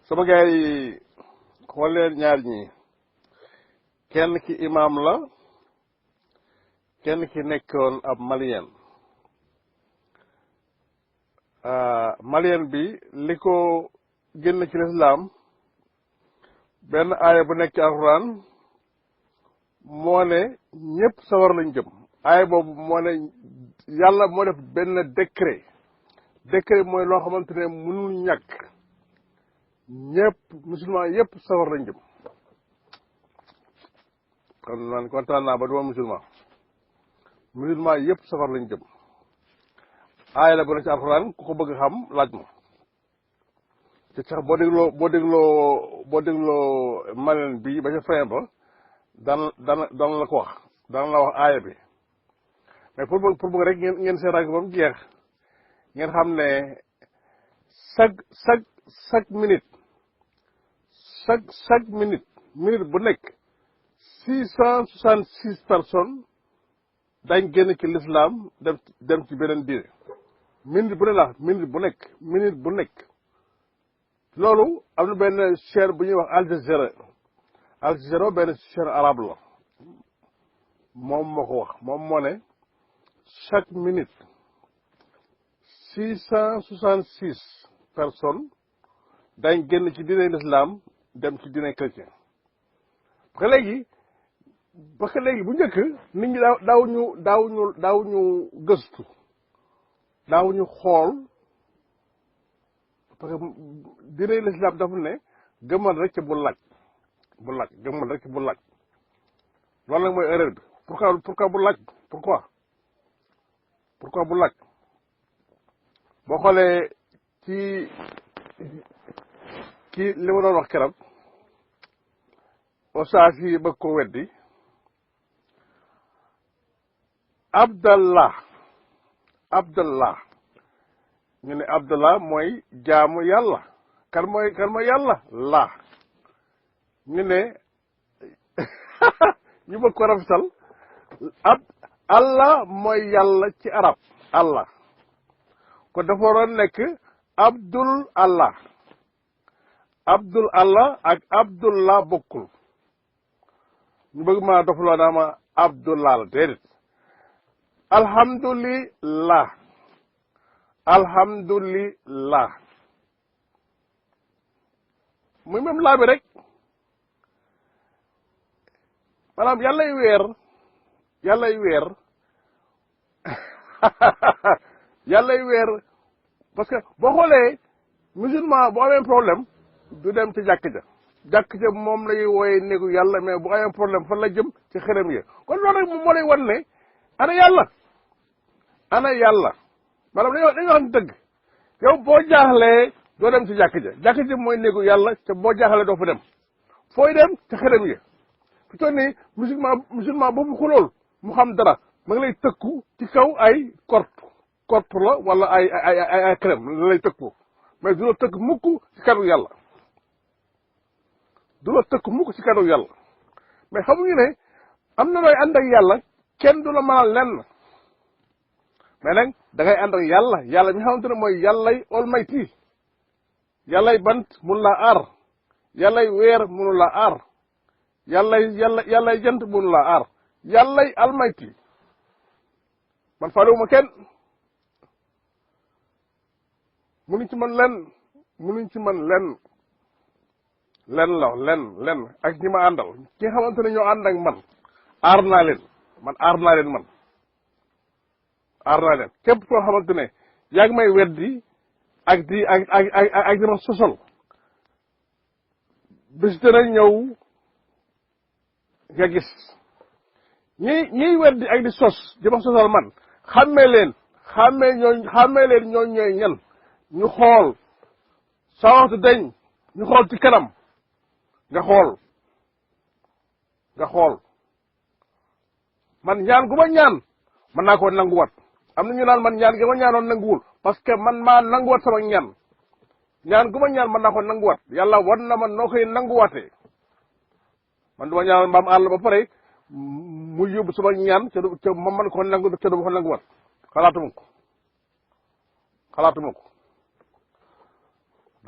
sama gars yi xool leen ñaar ñi kenn ki imam la kenn ki nekkoon ab malien malien bi li ko génn ci lislaam benn aaya bu nekk ci alxuraan moo ne ñëpp sawar lañ jëm aaya boobu moo ne yàlla moo def benn décret mooy loo xamante ne mënul ñàkk ñëpp musulman yëpp sawar lañ jëm kon man kontaan naa ba duma musulman yëpp sawar lañ jëm aaya la bu ne ci alxuraan ku ko bëgg xam laaj ma te sax boo dégloo malien bi ba ca fin ba dana la ko wax dana la wax aaya bi mais pour bëgg rek ngeen seetaan ko ba mu jeex ngeen xam ne chaque minute bu nekk 666 personnes dañ génn ci l'islam dem ci beneen diine minute bu nekk loolu am na benn chaîne bu ñuy wax Al Jazeera benn chaîne arabe la moom moo ko wax moom moo ne chaque minute 666 personnes dañ génn ci diine l'islam dem ci diine chrétien parce que léegi bu njëkk nit ñi daawuñu gëstu daawuñu xool parce que diine l'islam dafa ne gëmal rek bu laaj gëmal rek bu laaj loolu nag mooy erreur bi pourquoi bu laaj pourquoi bu laaj boo xoolee ci li ma doon wax keroog oustaz yi bëgg ko weddi Abdallah ñu ne Abdallah mooy jaamu yàlla kan mooy yàlla laa ñu ne ñu bëgg ko rafetal Allah mooy yàlla ci arab Allah kon dafa waroon nekk Abdul Allah ak Abdullah bokkul ñu bëgg maa dofaloo naa ma Abdullah la déedéet alhamdulillah muy même laa bi rek maanaam yàllay weer parce que boo xoolee musulman bu amee problème du dem ci jàkk ja moom lay wooyee néegu yàlla mais bu amee problème fan la jëm ci xërëm ya kon loolu rek moom moo lay wan ne ana yàlla maanaam dañoo xam dëgg yow boo jaaxlee doo dem ci jàkk ja mooy néegu yàlla te boo jaaxlee doo fa dem fooy dem ci xërëm ya fi toll nii musulman boobu xulool mu xam dara ma ngi lay tëkku ci kaw ay korte la wala ay xërëm la lay tëkku mais du la tëkk mukk ci kanu yàlla mais xamuñu ne am na looy ànd ak yàlla kenn du la mënal lenn mais nag da ngay ànd ak yàlla mi xamante ne mooy yàllay almighty yàllay bant mun laa aar yàllay weer munu laa aar yàllay jant munu laa aar yàllay almighty man faalewuma kenn munuñ ci mën lenn ak ñi ma àndal ki nga xamante ne ñoo ànd ak man aar naa leen képp koo xamante ne yaa ngi may weddi ak di ma sosal bis dana ñëw nga gis ñiy weddi ak di sos di ma sosal man xàmmee leen ñooy ñan ñu xool sa waxtu dañ ñu xool ci kanam nga xool man ñaan gu ma ñaan mën naa ko nanguwaat am na ñu naan man ñaan gi ma ñaanoon nanguwul parce que man maa nanguwaat sama ñaan gu ma ñaan mën naa ko nanguwaat yàlla war na man noo koy nanguwaatee man du ma ñaanoon mbaam àll ba pare mu yóbbu sama ñaan ca ma mën ko nangu ca du ma ko nanguwaat xalaatuma ko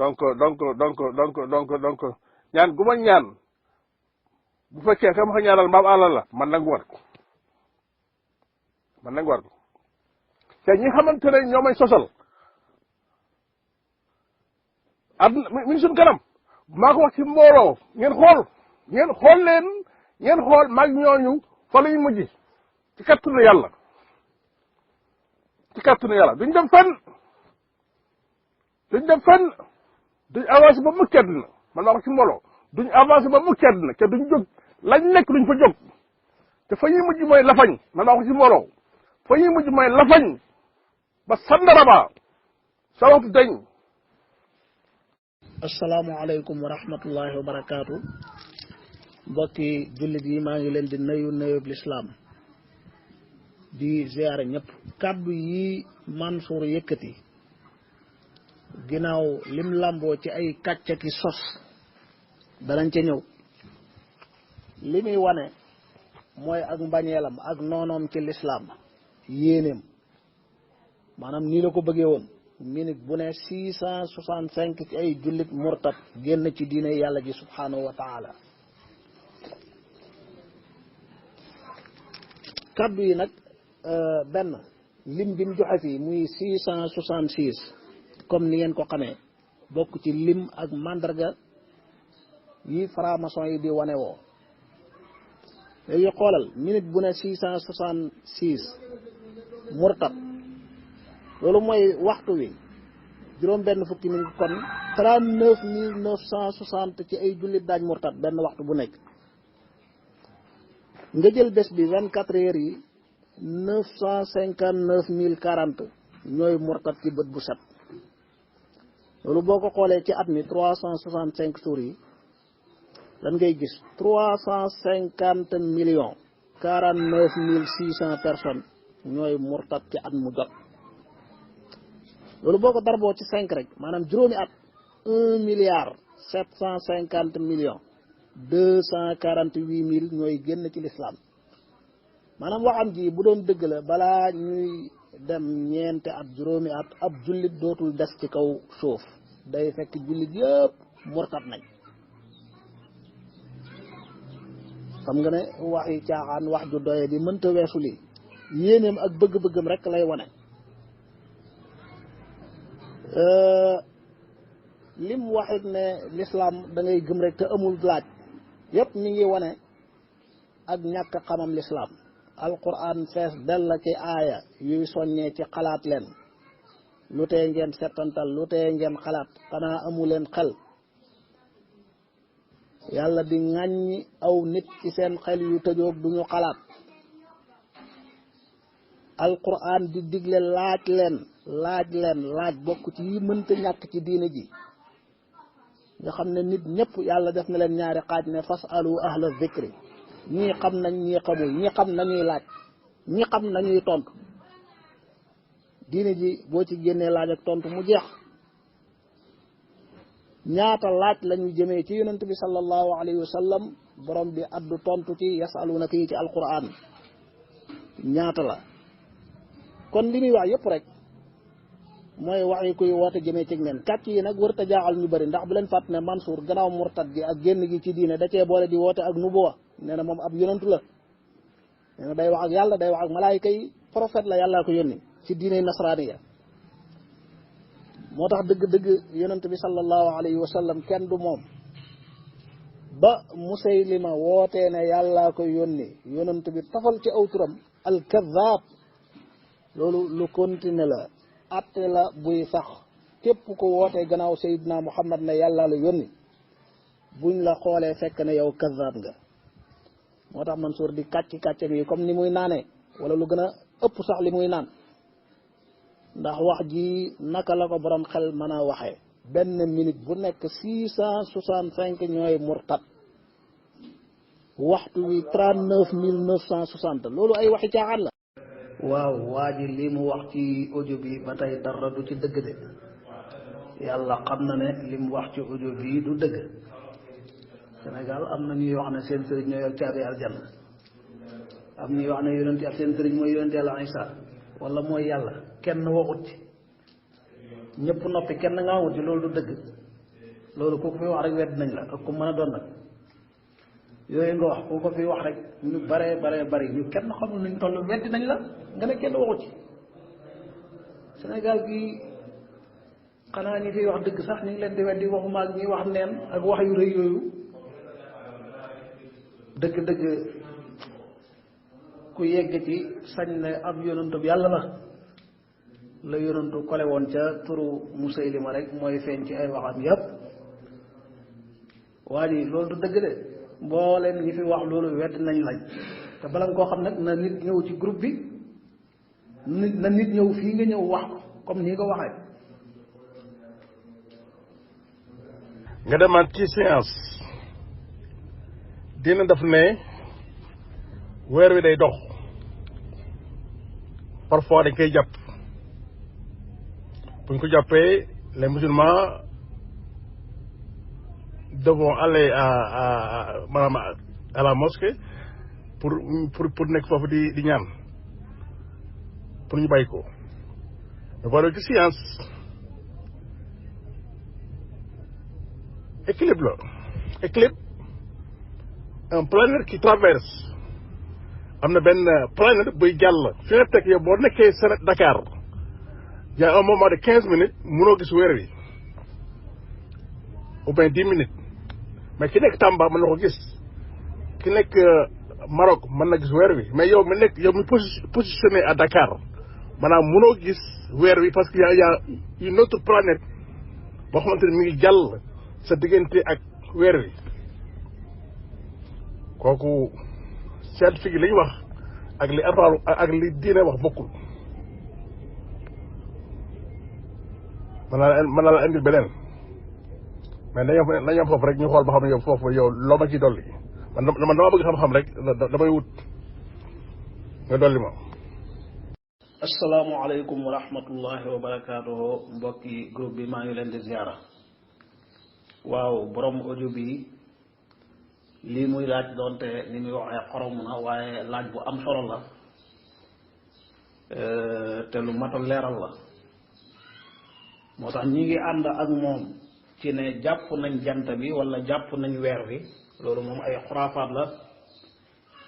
donc ñaan gu ma ñaan bu fekkee ka ma ko ñaanal mbaam àll la man nangu war ko te ñi xamante ne ñoo may sosal àdduna mi ngi suñ kanam maa ko wax ci mbooloo ngeen xool ngeen xool mag ñooñu fa lañu mujj ci kattanu yàlla duñ dem fenn duñ avancé ba mukk àdduna man maa ko ci mbooloo duñ avancé ba mukk àdduna te duñ jóg lañ nekk duñ fa jóg te fa ñuy mujj mooy lafañ man maa ko ci mbooloo fa ñuy mujj mooy lafañ ba sandaraba sa waxtu dañ. asalaamaaleykum wa rahmatullahi wa barakaatu mbokki jullit yi maa ngi leen di nuyub lislaam di ziyaare ñëpp. kàddu yi Mansour yëkkati ginnaaw lim làmboo ci ay kàcc ki sos danañ ca ñëw. li muy wane mooy ak mbañeelam ak noonoom ci lislaam yéeneem maanaam nii la ko bëggee woon minute bu ne 665 ci ay jullit murtad génn ci diine yàlla ji subhanahu wa taala. kaddu yi nag benn lim bi mu joxe fii muy 666 comme ni ngeen ko xamee bokk ci lim ak mandarga yi franc-maçon yi di wane woo. léegi xoolal minute bu ne 666 murtad loolu mooy waxtu wi juróom benn fukki minute kon 39960 ci ay jullit daañ murtad benn waxtu bu nekk. nga jël bés bi 24 heures yi 959040 ñooy murtad ci bët bu set. loolu boo ko xoolee ci at mi 365 jours yi lan ngay gis 350 millions 49600 personnes ñooy murtad ci at mu jot. loolu boo ko darboo ci 5 rek maanaam juróomi at 1,750 millions 248 000 ñooy génn ci lislaam. maanaam waxam ji bu doon dëgg la balaa ñuy dem ñeenti at juróomi at ab jullit dootul des ci kaw suuf day fekk jullit yëpp murtad nañ. xam nga ne waxi caaxaan wax ju doye di mënta weesu lii yéeneem ak bëgg-bëggam rek lay wane. lim waxit ne l'islam da ngay gëm rek te amul laaj yépp mi ngi wane ak ñàkk xamam l'islam. alquran fees del la ci aaya yuy soññee ci xalaat leen lu tee ngeen settantal lu tee ngeen xalaat xanaa amu leen xel. yàlla di ŋàññi aw nit ci seen xel yu tëjoog duñu xalaat. alquran di digle laaj leen bokk ci yi mënta ñàkk ci diine ji nga xam ne nit ñëpp yàlla def na leen ñaari xaaj ne fasalu ahla zikri ñii xam nañ ñii xamul ñii xam nañuy laaj ñii xam nañuy tontu. diine ji boo ci génnee laaj ak tontu mu jeex. ñaata laaj lañu jëmee ci yonent bi sallallahu alayhi wa sallam borom bi addu tontu ci yasalunaka yi ci alquran ñaata la. kon li muy wax yëpp rek mooy wax yi kuy woote jëmee ci neen. kàcc yi nag wërta jaaxal ñu bëri ndax bu leen fàtt ne Mansour gannaaw murtad gi ak génn gi ci diine da cee boole di woote ak nubuwa. nee na moom ab yonantu la nee na day wax ak yàlla day wax ak malaayika yi prophète la yàllaa ko yónni ci diine nasraaniya. moo tax dëgg-dëgg yonent bi sallallahu alayhi wa sallam kenn du moom ba Musaylima wootee ne yàllaa ko yónni yonent bi tafal ci aw turam al-kaddaab. loolu lu continue la atte la buy sax képp ko wootee gannaaw Seydina Muhammad ne yàllaa la yónni buñ la xoolee fekk ne yow kaddaab nga. moo tax Mansour di kàccam yi comme ni muy naanee wala lu gën a ëpp sax li muy naan ndax wax ji naka la ko borom xel mën a waxee. benn minute bu nekk 665 ñooy murtad waxtu wi 39960 loolu ay waxi caaxaan la. waaw waa ji li mu wax ci audio bi ba tey dara du ci dëgg de yàlla xam na ne li mu wax ci audio bi du dëgg. Sénégal am na ñuy wax ne seen sëriñ ñoo yor caabi aljanna am ñuy wax ne yonent ak seen sëriñ mooy yonent yàlla Isa wala mooy yàlla kenn waxut ci ñëpp noppi kenn nga waxut ci loolu du dëgg loolu ku ko fi wax rek wedd nañ la ak ku mën a doon nag yooyu nga wax ku ko fi wax rek ñu bare bari ñu kenn xamul nañ toll weddi nañ la nga ne kenn waxu ci Sénégal gi xanaa ñi fiy wax dëgg sax ñu ngi leen di weddi waxuma ak ñi wax neen ak wax yu rëy yooyu dëgg-dëgg ku yegg ci sañ ne ab yonantu bi yàlla la yonantu kole woon ca turu Musaylima rek mooy feeñ ci ay waxam yépp waa ji loolu du dëgg de mbooleen ñi fi wax loolu wedd nañ lañ te bala nga koo xam nag na nit ñëw ci groupe bi na nit ñëw fii nga ñëw wax ko comme nii nga waxee nga demaat ci science dina daf ne weer wi day dox parfois dañ koy jàpp buñ ko jàppee les musulmans devons aller maanaam à la mosquée pour nekk foofu di ñaan pour ñu bàyyi ko mais voilà ci science équilibre la équilibre un planète qui traverse am na benn planète buy jàll fi nga teg yow boo nekkee Dakar y a un moment de 15 minutes mënoo gis weer wi ou bien 10 minutes mais ki nekk Tamba mën na ko gis ki nekk Maroc mën na gis weer wi mais yow mi positionné à Dakar maanaam mënoo gis weer wi parce que y a une autre planète boo xamante ne mi ngi jàll sa diggante ak weer wi kooku scientifique yi li ñu wax ak li alxuraan ak li diine wax bokkul mën naa la indil beneen mais nañu am foofu rek ñu xool ba xam ne yow foofu yow loo ma ciy dolli man dama bëgg xam-xam rek damay wut nga dolli ma. asalaamaaleykum wa rahmatullahi wa barakaatuhu mbokki groupe bi maa ngi leen di ziara waaw borom audio bi lii muy laaj doonte ni muy waxee xorom na waaye laaj bu am solo la te lu mat a leeral la moo tax ñi ngi ànd ak moom ci ne jàpp nañ jant bi wala jàpp nañ weer wi loolu moom ay xuraafaat la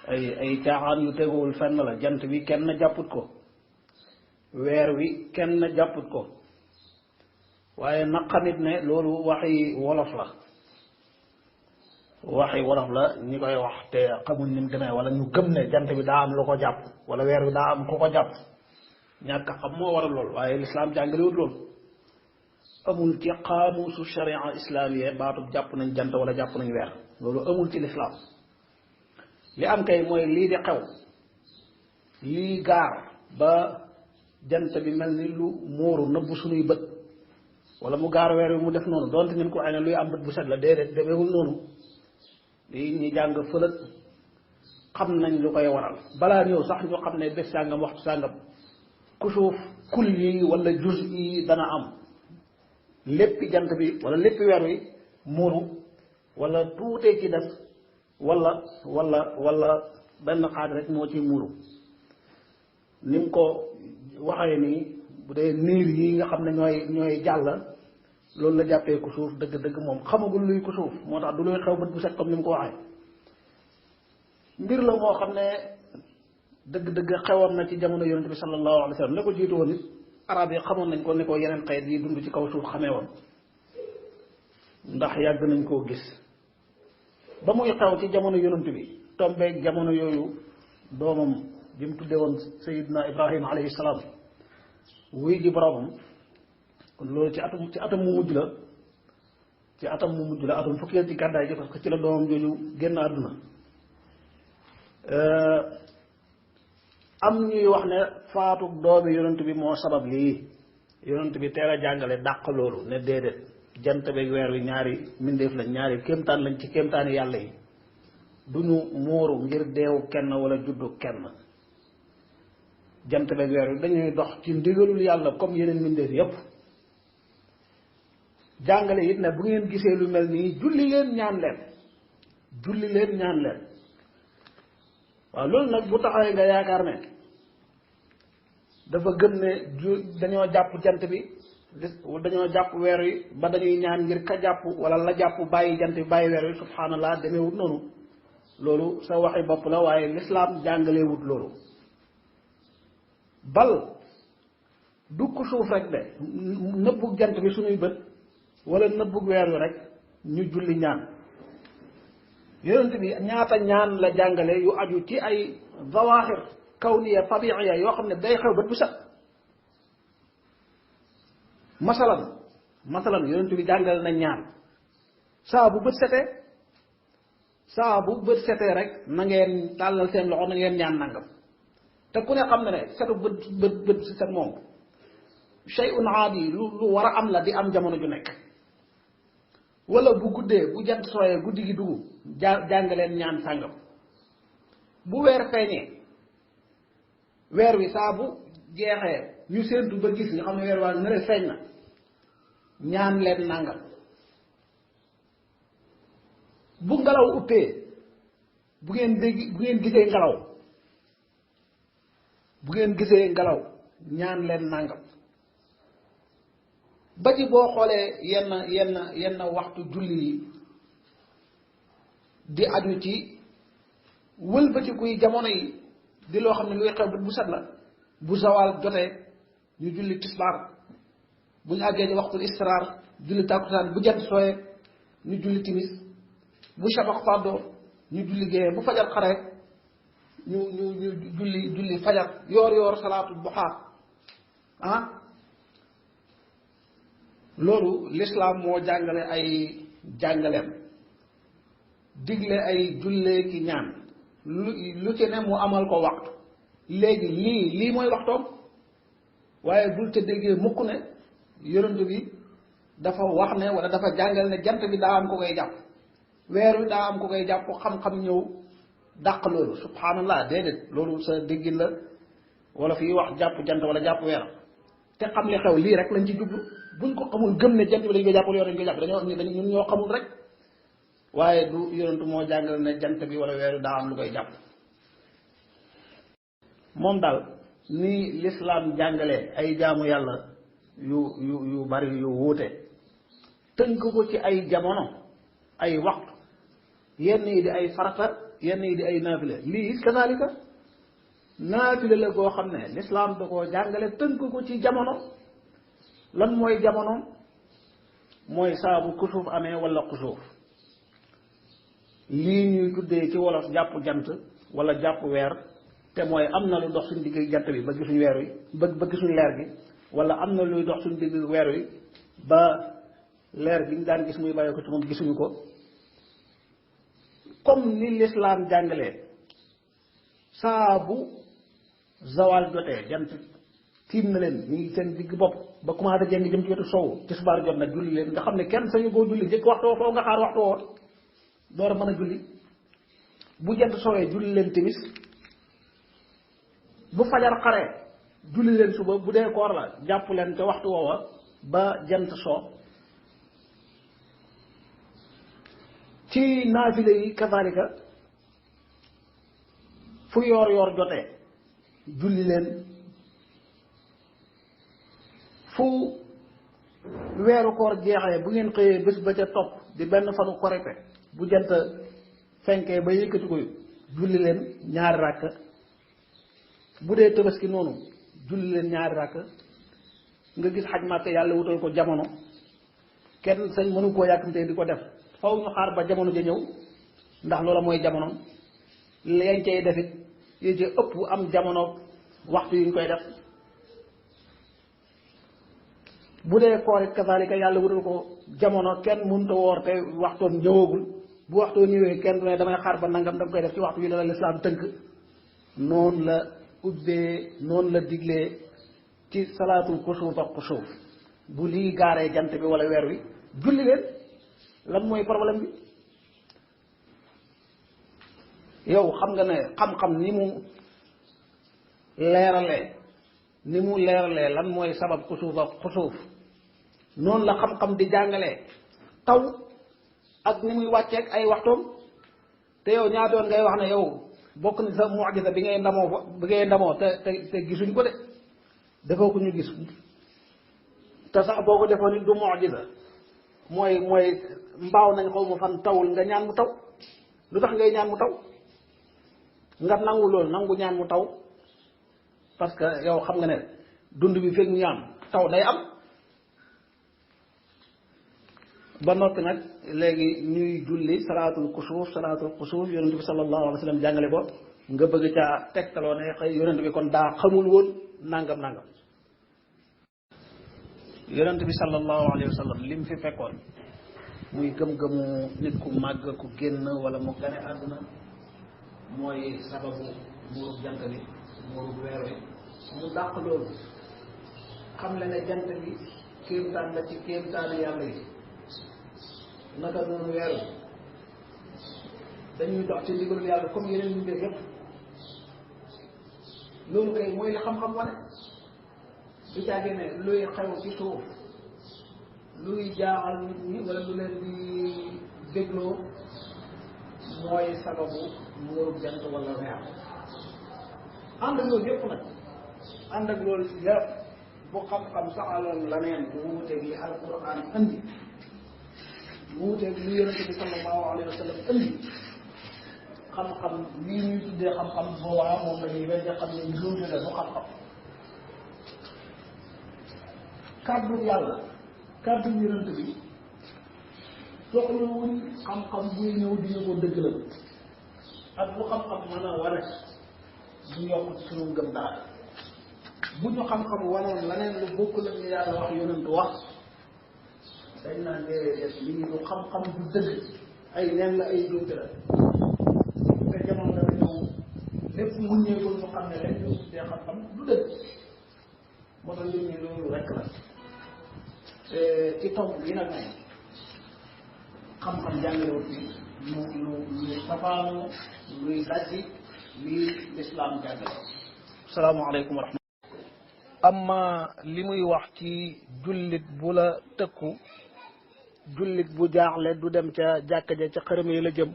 ay caaxaan yu teguwul fenn la jant bi kenn jàpput ko weer wi kenn jàpput ko waaye naqamit ne loolu waxi wolof la ñi koy wax te xamuñ ni mu demee wala ñu gëm ne jant bi daa am lu ko jàpp wala weer wi daa am ku ko jàpp ñàkk a xam moo waral lool waaye lislaam jàngalewut loolu amul ci xaamusu sharia islaamiya baatub jàpp nañ jant wala jàpp nañ weer loolu amul ci lislaam li am kay mooy lii di xew lii gaar ba jant bi mel ni lu móoru nëbbu suñuy bët wala mu gaar weer wi mu def noonu donte nin ko ay ne luy am bët bu set la déedéet demeewul noonu lii ñi jàng fëlëg xam nañ lu koy waral balaa ñëw sax ñu xam ne bés sàngam waxtu sàngam kusuuf kulli wala juz yi dana am léppi jant bi wala léppi weer wi muuru wala tuutee ci des wala benn xaaj rek moo ci muuru ni mu ko waxee nii bu dee niir yi nga xam ne ñooy jàll loolu la jàppee ku suuf dëgg-dëgg moom xamagul luy ku suuf moo tax du luy xew bët bu set comme ni mu ko waxee mbir la moo xam ne dëgg-dëgg xewoon na ci jamono yonente bi sallallahu alayhi wa sallam ne ko jiitu woon it arab yi xamoon nañ ko ne ko yeneen xeet yi dund ci kaw suuf xamee woon ndax yàgg nañ koo gis ba muy xew ci jamono yonent bi tombeeg jamono yooyu doomam bi mu tuddee woon Sayyidina Ibrahima alayhi salaam wuy ji boromam kon loolu ci atam mu mujj la atum fukkeel ci gàddaay gi parce que ci la doomam jooju génn àdduna am ñuy wax ne faatu doomi yonent bi moo sabab lii yonent bi teel a jàngale dàq loolu ne déedéet jant beeg weer wi ñaari mbindeef lañ ñaari kéemtaan lañ ci kéemtaani yàlla yi duñu móoru ngir deewu kenn wala juddu kenn jant beeg weer wi dañuy dox ci ndigalul yàlla comme yeneen mbindeef yépp jàngale it ne bu ngeen gisee lu mel nii julli leen ñaan leen waaw loolu nag bu taxawee nga yaakaar ne dafa gëm ne dañoo jàpp jant bi dañoo jàpp weer wi ba dañuy ñaan ngir ka jàpp wala la jàpp bàyyi jant bi bàyyi weer wi subhanallah demeewut noonu loolu sa waxi bopp la waaye lislaam jàngalewut loolu bal du ko suuf rek de nëbbug jant bi suñuy bët wala nëbbug weer wi rek ñu julli ñaan yonent bi ñaata ñaan la jàngale yu aju ci ay zawahir kawniya tabiiya yoo xam ne day xew bët bu set masalan yonent bi jàngale na ñaan saa bu bët setee rek na ngeen tàllal seen loxo na ngeen ñaan nangam te ku ne xam ne setu bët set moom shay'un aadi lu war a am la di am jamono ju nekk wala bu guddee bu jant sooyee guddi gi dugg jàngaleen ñaan sàngam bu weer feeñee weer wi saa bu jeexee ñu séentu ba gis nga xam ne weer waa nëre feeñ na ñaan leen nàngam bu ngelaw uppee bu ngeen gisee ngelaw ñaan leen nàngam ba ci boo xoolee yenn waxtu julli yi di aju ci wëlbatikuy jamono yi di loo xam ne luy xew bu set la bu zawal jotee ñu julli tisbaar bu ñu àggee ci waxtul istiraar julli tàkkusaan bu jant sooyee ñu julli timis bu shafaq fàddoo ñu julli géeye bu fajar xaree ñu julli fajar yoor salaatu duha loolu lislaam moo jàngale ay jàngaleem digle ay jullee ki ñaan lu ci ne mu amal ko waxtu léegi lii mooy waxtoom waaye bul ca déggee mukk ne yonent bi dafa wax ne wala dafa jàngal ne jant bi daa am ko koy jàpp weer wi daa am ko koy jàpp xam-xam ñëw dàq loolu subhanallah déedéet loolu sa déggin la wala fii wax jàpp jant wala jàpp weer te xam li xew lii rek lañ ci jublu buñ ko xamul gëm ne jant bi dañ koy jàpp wala weer dañ koy jàpp ñun ñoo xamul rek waaye du yonentu moo jàngal ne jant bi wala weer wi daa am lu koy jàpp moom daal ni lislaam jàngalee ay jaamu yàlla yu bari yu wuute tënk ko ci ay jamono ay waxtu yenn yi di ay farata yenn yi di ay naafile lii kazalika naafile la goo xam ne lislaam da koo jàngale tënk ko ci jamono lan mooy jamono mooy saabu kusuuf amee wala kusuuf lii ñuy tuddee ci wolof jàpp jant wala jàpp weer te mooy am na lu dox suñ digg jant bi ba gisuñ weer wi ba gisuñ leer gi wala am na luy dox suñ digg weer wi ba leer gi ñu daan gis muy bàyyi ko ci moom gisuñu ko comme ni lislaam jàngalee saa bu zawal jotee jant tiim na leen ñu ngi seen digg bopp ba commencé jeng jëm ci wetu sowu tisbaar jot na julli leen nga xam ne kenn sañu koo julli jëkk waxtu foo nga xaar waxtu woo door a mën a julli bu jant soowee julli leen timis bu fajar xaree julli leen suba bu dee koor la jàpp leen te waxtu woowa ba jant soo ci naafile yi kazalika fu yoor jotee julli leen fu weeru koor jeexee bu ngeen xëyee bés ba ca topp di benn fanu korite bu jant fenkee ba yëkkati ko julli leen ñaari ràkk bu dee tabaski noonu julli leen ñaari ràkk nga gis xaj Màkka yàlla wutal ko jamono kenn sañ mënu koo yàkkamtee di ko def faw ñu xaar ba jamono ja ñëw ndax loola mooy jamono leen cay defit yi ci ëpp am jamono waxtu yu ñu koy def bu dee koor it kazalika yàlla wutal ko jamono kenn mënut a woor te waxtoon ñëwagul bu waxtoon ñëwee kenn du ne damay xaar ba nangam da nga koy def ci waxtu yi la lislaam tënk noonu la ubbee noonu la diglee ci salaatul kusuuf ak kusuuf bu lii gaaree jant bi wala weer wi julli leen lan mooy problème bi yow xam nga ne xam-xam ni mu leeralee lan mooy sabab kusuuf ak kusuuf noonu la xam-xam di jàngalee taw ak ni muy wàcceeg ay waxtoom te yow ñaatoon ngay wax ne yow bokk na sa mu'jiza bi ngay ndamoo te gisuñ ko de defoo ko ñu gis te sax boo ko defoon it du mu'jiza mooy mbaaw nañ xaw ma fan tawul nga ñaan mu taw lu tax ngay ñaan mu taw nga nangu loolu nangu ñaan mu taw parce que yow xam nga ne dund bi fekk ñaan taw day am ba noppi nag léegi ñuy julli salaatul kusuuf yonent bi sallallahu alayhi wa sallam jàngale ko nga bëgg caa tegtaloo ne xëy yonent bi kon daa xamul woon nangam yonent bi sallallahu alayhi wa sallam lim fi fekkoon muy gëm-gëmu nit ku màgg ku génn wala mu gane àdduna mooy sababu muurub jant bi muurub weer wi mu dàq loolu xam le ne jant bi kéemtaan la ci kéemtaani yàlla yi naka noonu weer wi dañuy dox ci ndigalul yàlla comme yeneen ñu def yëpp loolu kay mooy li xam-xam wane du caagee ne luy xew ci suuf luy jaaxal nit ñi wala lu leen di dégloo mooy sababu muurub jant wala weer ànd ak loolu yëpp nag ànd ak loolu yëpp bu xam-xam saxaloon la neen bu wuuteeg li alquran andi wuuteeg li yonente bi sallallahu alayhi wa sallam andi xam-xam lii ñuy tuddee xam-xam boobaa moom la ñuy weddi xam ne njuumte la du xam-xam kàddu yàlla kàddu yonent bi soxlawuñ xam-xam buy ñëw dina ko dëggalal ak bu xam-xam mën a wane du yokk ci sunu ngëm dara bu ñu xam-xam wanoon leneen lu bokk la ñu yàlla wax yonent wax dañ naan déedéet lii du xam-xam du dëgg ay neen la ay njuumte la te jamono dana ñëw lépp mu ñëwul ñu xam ne rek ñu tuddee xam-xam du dëgg moo tax mbir mi loolu rek la ci tomb yi nag moom xam-xam jàngalewut bi lu safaanu luy dajji lii lislaam jàngale. salaamaaleykum wa rahmatulah. amma li muy wax ci jullit bu la tëkku jullit bu jaaxle du dem ca jàkka ja ca xërëm yi la jëm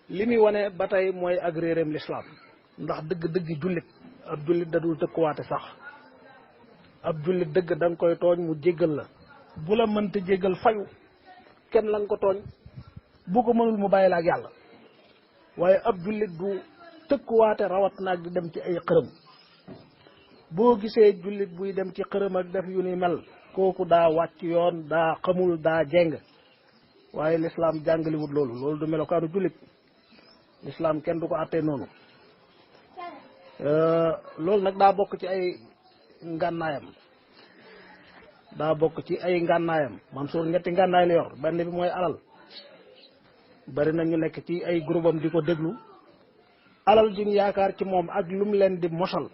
li muy wane ba tey mooy ak réeréem lislaam ndax dëgg-dëgg jullit ab jullit da dul tëkkuwaate sax ab jullit dëgg da nga koy tooñ mu jéggal la bu la mënta jéggal fayu kenn la nga ko tooñ bu ko mënul mu bàyyi la ak yàlla waaye ab jullit du tëkkuwaate rawat naag di dem ci ay xërëm boo gisee jullit buy dem ci xërëm ak def yu ni mel kooku daa wàcc yoon daa xamul daa jeng waaye lislaam jàngaliwut loolu du melokaanu jullit lislaam kenn du ko àttee noonu loolu nag daa bokk ci ay ngànnaayam Mansour ñetti ngànnaay la yor benn bi mooy alal bari na ñu nekk ci ay groupe am di ko déglu alal juñ yaakaar ci moom ak lu mu leen di mosal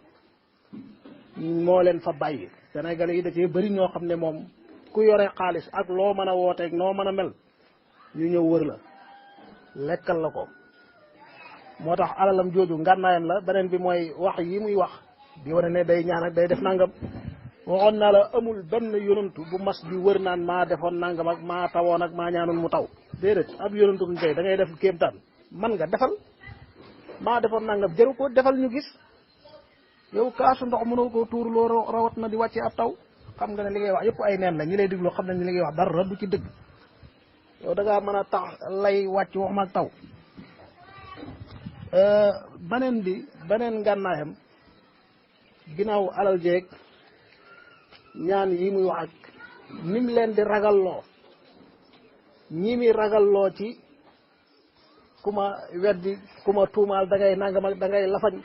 moo leen fa bàyyi Sénégalais yi da cee bëri ñoo xam ne moom ku yore xaalis ak loo mën a wooteeg noo mën a mel ñu ñëw wër la lekkal la ko moo tax alalam jooju ngànnaayam la beneen bi mooy wax yi muy wax di wane ne day ñaan ak day def nangam waxoon naa la amul benn yonantu bu mas di wër naan maa defoon nangam ak maa tawoon ak maa ñaanoon mu taw déedéet ab yonantu ñu tey da ngay def kéemtaan man nga defal maa defoon nangam jëru ko defal ñu gis yow kaasu ndox mënoo koo tuur loo rawat na di wàcce ab taw xam nga ne li ngay wax yëpp ay neen la ñi lay déglu xam nañ ne li ngay wax dara du ci dëgg yow da ngaa mën a tax lay wàcc wax ma ak taw beneen ngànnaayam ginnaaw alal jeeg ñaan yi muy wax ak ni mu leen di ragalloo ñi muy ragalloo ci ku ma weddi ku ma tuumaal da ngay nangam ak da ngay lafañ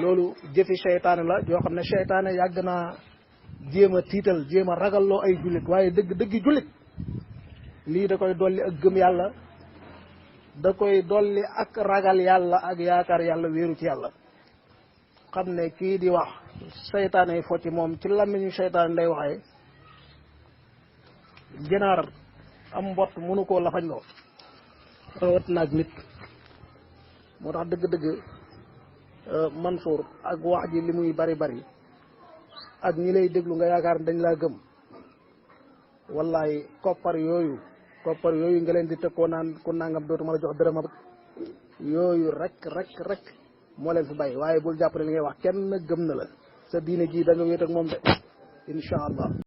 loolu jëfi seytaane la yoo xam ne seytaane yàgg naa jéem a tiital jéem a ragalloo ay jullit waaye dëggi jullit lii da koy dolli ak gëm yàlla da koy dolli ak ragal yàlla ak yaakaar yàlla wéeru ci yàlla xam ne kii di wax seytaane yi fo ci moom ci làmmiñu seytaane lay waxee ginaar am mbott mënu koo lafañ loo rawat naag nit moo tax dëgg-dëgg Mansour ak wax ji li muy bari ak ñi lay déglu nga yaakaar ne dañ laa gëm wallahi koppar yooyu nga leen di tëkkoo naan ku nangam dootuma la jox dërëm ak yooyu rek moo leen fi bàyyi waaye bul jàpp ne li ngay wax kenn gëm na la sa diine ji da nga wéet ak moom de insha allah